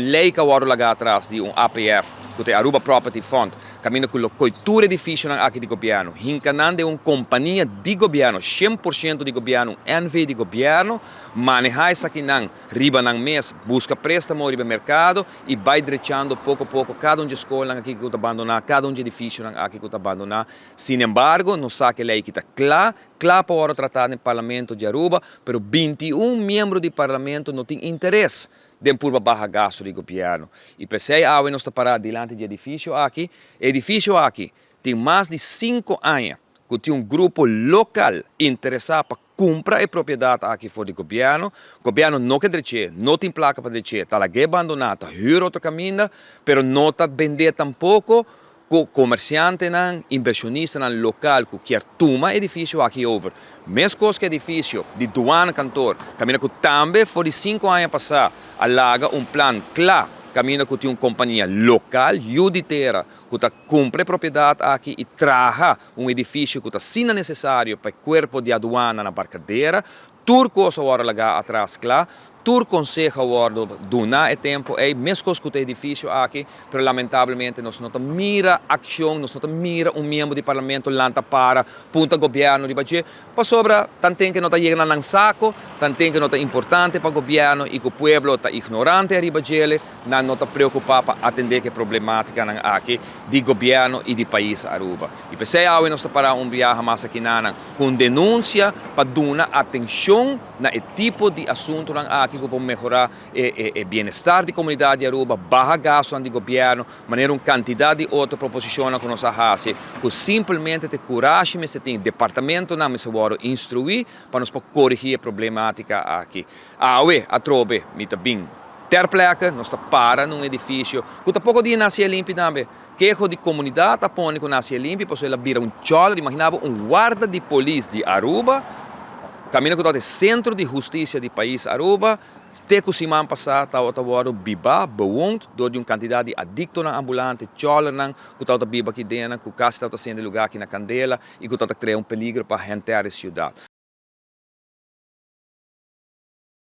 Un ley cu a wordo laga atras di un APF, cu ta Aruba Property Fund, caminda cu lo coy tur edificionan aki di gobierno, hinca nan den un compania di gobierno, 100% di gobierno, un NV di gobierno, maneha esakinan riba nan mes, busca prestamo riba mercado y bay drechando poco poco cada un di e scolnan aki cu ta abandona, cada un di e edificionan aki cu ta abandona. Sin embargo, nos sa cu e ley aki ta cla, cla pa wordo trata den Parlamento di Aruba, pero 21 miembro di Parlamento no tin interes den purba baha gasto di gobierno. Y pesey awe nos ta para dilanti di edificio aki. Edificio aki tin mas di 5 aña cu tin un grupo local interesa pa cumpra e propiedad aki for di gobierno. Gobierno no ke dreche, no tin placa pa dreche, ta lag'e abandona, ta huur otro caminda, pero no ta bende tampoco cu comerciantenan, inversionistanan local cu kier tuma edificio aki over. Mescos cu edificio di Douane Kantoor, caminda cu tambe for di 5 aña pasa a laga un plan cla, caminda cu tin un compania local, yiu di tera, cu ta cumpra e propiedad aki y traha un edificio cu ta asina necesario pa e cuerpo di aduana na Barcadera. Tur cos a wordo laga atras cla, tur conseho a wordo duna e tempo ey, mescos cu ta edificio aki, pero lamentablemente nos no ta mira accion, nos no ta mira un miembro di Parlamento lanta para punta gobierno riba dje, pasobra tanten cu no ta yega na nan saco, tanten cu no ta importante pa gobierno y cu pueblo ta ignorante ariba djele, nan no ta preocupa pa atende cu e problematicanan aki di gobierno y di pais Aruba. Y pesey awe nos ta para un biaha mas aki nanan cu un denuncia pa duna atencion na e tipo di asuntonan aki cu por mehora e bienestar di comunidad di Aruba, baha gastonan di gobierno, manera un cantidad di otro proposicionnan cu nos a haci, cu simplemente te curashi mester tin, departamentonan mester wordo instrui pa nos por corigi e problematica aki. Awe, atrobe, mi ta bin ter plekke, nos ta para na un edificio cu ta poco dia naci e limpi tambe. Keho di comunidad a pone cu naci e limpi pasobra el a bira un choler, imagina bo un warda di polis di Aruba, caminda cu tabata e centro di husticia di pais Aruba, te cu siman pasa tabata wordo biba, bewoond, door di un cantidad di adictonan ambulante, cholernan cu tabata biba aki dennan, cu casi tabata sende lugar aki na candela y cu tabata crea un peligro pa henter e ciudad.